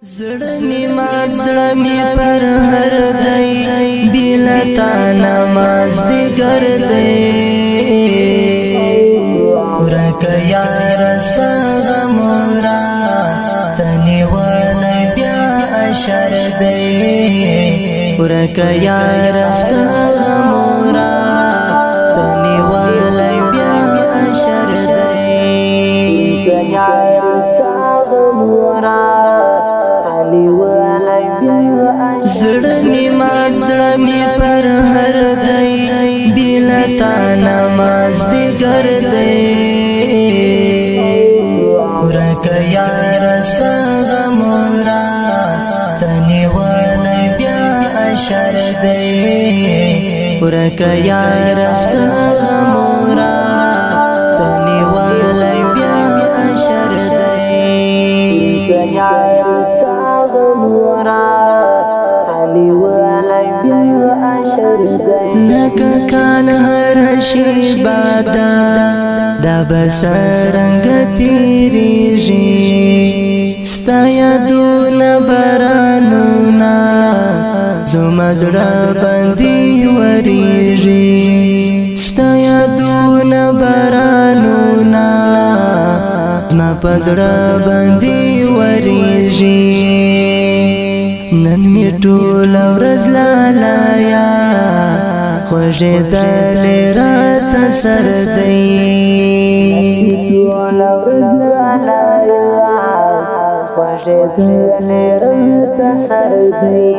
زړه می مات، زړه می پر هر دی، بلا تا نماز دی ګرځي. ورک یار استا غمورا تنی ولای بیا اشر دی. ورک یار استا غمورا تنی ولای بیا اشر دی. یار استا غمورا. زړه می مات، زړه می پر هر دی، بلا تا نماز دی ګرځي. ورک یار استا غمورا تنی ولای بیا اشر دی. ورک یار استا غمورا تنی ولای بیا اشر دی. یار استا غمورا. لکه کال هر شیبا دا بسرنګ تیریږي، ستا یادونه بارانونه زما زړه باندې وریږي. ستا یادونه بارانونه زما په زړه باندې وریږي. نن می ټول ورځ لالایا خوږې دلې راته سر دی. ټول ورځ لالایا خوږې دلې راته سر دی.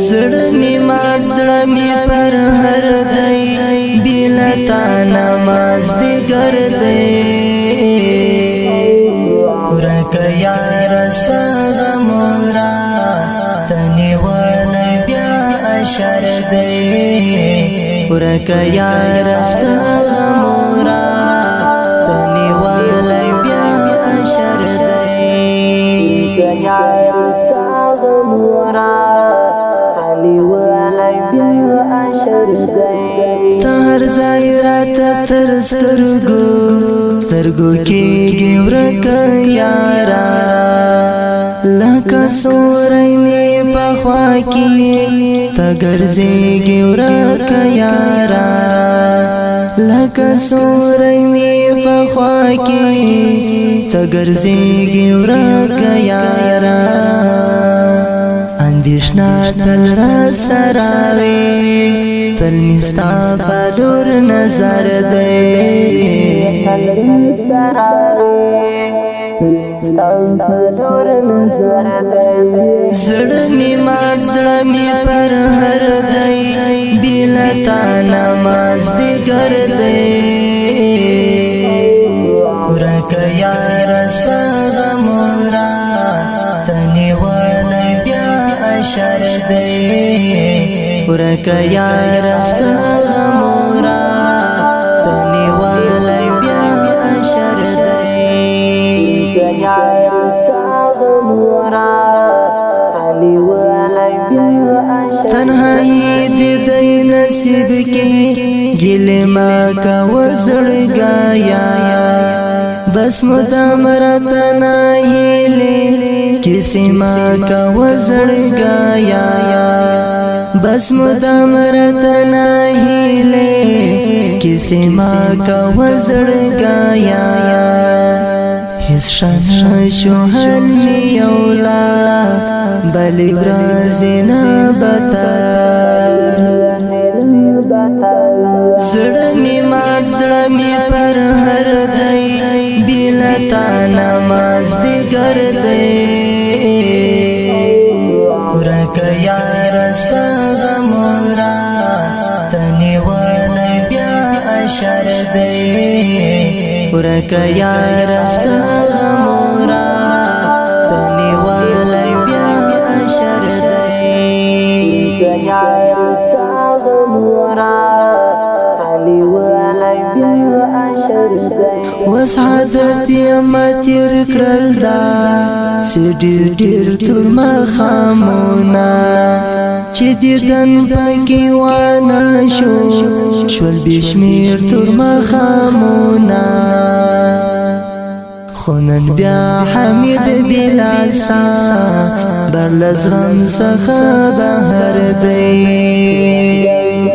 زړه می مات، زړه می پر هر دی، بلا تا نماز دی ګرځي. ورک یار استا غمورا تنی ولای بیا اشر دی. ورک یار استا غمورا تنی ولای بیا اشر دی. یار استا غمورا تنی ولای بیا اشر دی. تر ځای راته تر سترګو سترګو کېږي ورک یارا، لکه سورې می په خوا کې ته ګرځېږي ورک یارا، لکه سورې می په خوا کې ته ګرځېږي ورک یارا. اندېښنه تل را سره وي، تل مې ستا په لور نظر دی. تل را سره وي، ستا په لور نظر دی. زړه می مات، زړه می پر هر دی، بلا تا نماز دی ګرځي. ورک یار استا غمورا تنی ولای بیا اشر دی. ورک یار استا غمورا تنی ولای بیا اشر دی. یار استا غمورا تنی ولای بیا اشر. تنهایی دې دی نصیب کې ګل ما کا وزړګایا، بس مدام راته ناهیلې کسی ما کا وزړګایا، بس مدام راته ناهیلې کسی ما کا وزړګایا. هیڅ شان شو حل می یولا بل ورځ نه بتر. زړه می مات، زړه می پر هر دی، بلا تا نماز دی ګرځي. ورک یار استا غمورا تنی ولای بیا اشر دی. ورک یار استا غمورا تنی ولای بیا اشر دی. یار استا غمورا تنی ولای بیا اشر دی. وس عادت یم تیر کړل دا سی ډیر ډیر تور مخامونه، چې دیدن پکې وانه شو شول بشمیر تور مخامونه. خو نن بیا حمید بلال صبر له زغم څخه بهر دی.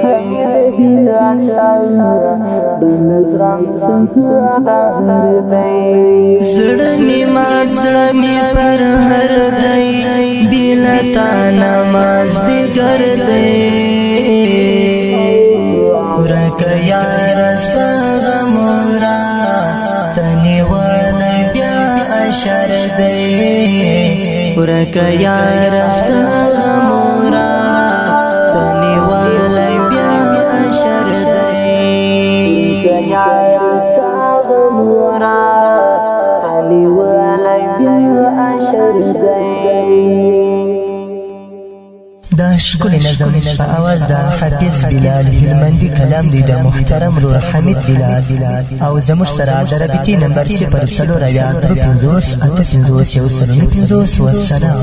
حمید بلال صبر له زغم څخه بهر دی. زړه می مات، زړه می پر هر دی، بلا تا نماز دی ګر دی. ورک یار استا غمورا تنی ولای بیا اشر دی. ورک یار استا غمورا تنی ولای بیا اشر دی. یار استا غمورا تنی ولای بیا اشر دی. دا ښکلی نظم په اواز د حافظ بلال هلمندي، کلام دی د محترم رور حمید بلال، او زموږ سره د رابطې نمبر 0 4 70 3 58 159. والسلام.